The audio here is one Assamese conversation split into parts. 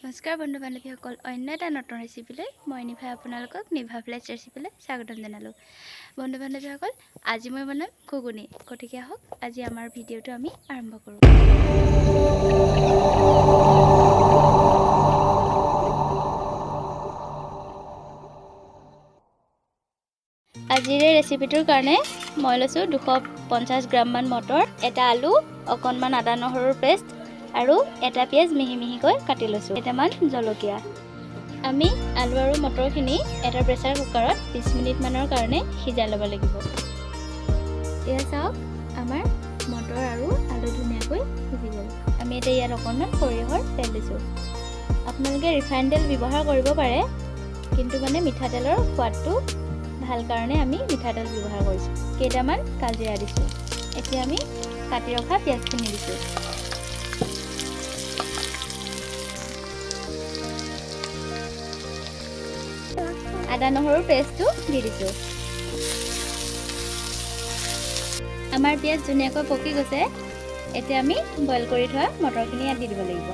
নমস্কাৰ বন্ধু বান্ধৱীসকল, অন্য এটা নতুন ৰেচিপিলৈ মই নিভাই আপোনালোকক নিভা ভিলেজ ৰেচিপিলৈ স্বাগতম জনালোঁ। বন্ধু বান্ধৱীসকল, আজি মই বনাম ঘুগুনি। গতিকে আহক আজি আমাৰ ভিডিঅ'টো আমি আৰম্ভ কৰোঁ। আজিৰ এই ৰেচিপিটোৰ কাৰণে মই লৈছোঁ 250 গ্ৰামমান মটৰ, এটা আলু, অকণমান আদা নহৰুৰ পেষ্ট আৰু এটা পিঁয়াজ মিহি মিহিকৈ কাটি লৈছোঁ, কেইটামান জলকীয়া। আমি আলু আৰু মটৰখিনি এটা প্ৰেছাৰ কুকাৰত 20 মিনিটমানৰ কাৰণে সিজাই ল'ব লাগিব। এয়া চাওক, আমাৰ মটৰ আৰু আলু ধুনীয়াকৈ সিজি গ'ল। আমি এতিয়া ইয়াত অকণমান সৰিয়হৰ তেল দিছোঁ। আপোনালোকে ৰিফাইন তেল ব্যৱহাৰ কৰিব পাৰে, কিন্তু মানে মিঠাতেলৰ সোৱাদটো ভাল কাৰণে আমি মিঠাতেল ব্যৱহাৰ কৰিছোঁ। কেইটামান কালজিৰা দিছোঁ। এতিয়া আমি কাটি ৰখা পিঁয়াজখিনি দিছোঁ। আদা নহৰুৰ পেষ্টটো দি দিছোঁ। আমাৰ পিঁয়াজ ধুনীয়াকৈ পকি গৈছে। এতিয়া আমি বইল কৰি থোৱা মটৰখিনি ইয়াত দি দিব লাগিব।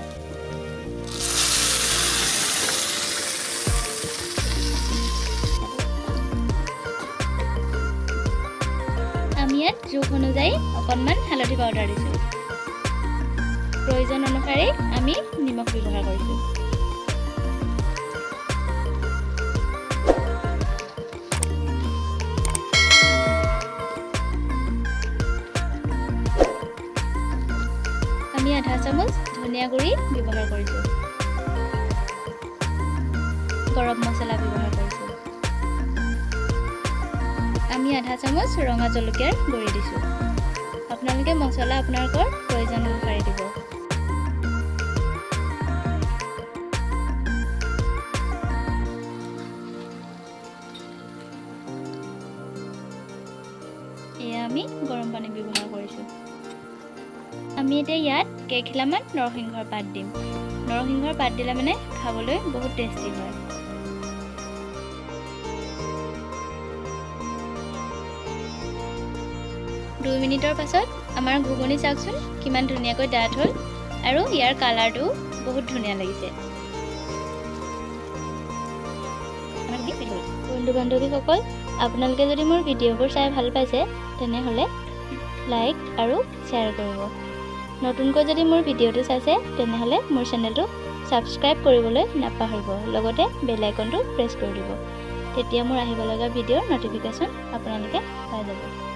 আমি ইয়াত জোখ অনুযায়ী অকণমান হালধি পাউডাৰ দিছোঁ। প্ৰয়োজন অনুসাৰে আমি নিমখ ব্যৱহাৰ কৰিছোঁ। আমি আধা চামুচ ধনিয়া গুড়ি ব্যৱহাৰ কৰিছোঁ। গৰম মছলা ব্যৱহাৰ কৰিছোঁ। আমি আধা চামুচ ৰঙা জলকীয়াৰ গুড়ি দিছোঁ। আপোনালোকে মছলা আপোনালোকৰ প্ৰয়োজন অনুসাৰে দিব। এয়া আমি গৰম পানী ব্যৱহাৰ কৰিছোঁ। আমি এতিয়া ইয়াত কেইখিলামান নৰসিংহৰ পাত দিম। নৰসিংহৰ পাত দিলে মানে খাবলৈ বহুত টেষ্টি হয়। দুই মিনিটৰ পাছত আমাৰ ঘুগুনি চাওকচোন কিমান ধুনীয়াকৈ ডাঠ হ'ল আৰু ইয়াৰ কালাৰটো বহুত ধুনীয়া লাগিছে। বন্ধু বান্ধৱীসকল, আপোনালোকে যদি মোৰ ভিডিঅ'বোৰ চাই ভাল পাইছে তেনেহ'লে লাইক আৰু শ্বেয়াৰ কৰিব। নতুনকৈ যদি মোৰ ভিডিঅ'টো চাইছে তেনেহ'লে মোৰ চেনেলটো ছাবস্ক্ৰাইব কৰিবলৈ নাপাহৰিব, লগতে বেল আইকনটো প্ৰেছ কৰি দিব। তেতিয়া মোৰ আহিব লগা ভিডিঅ'ৰ ন'টিফিকেশ্যন আপোনালোকে পাই যাব।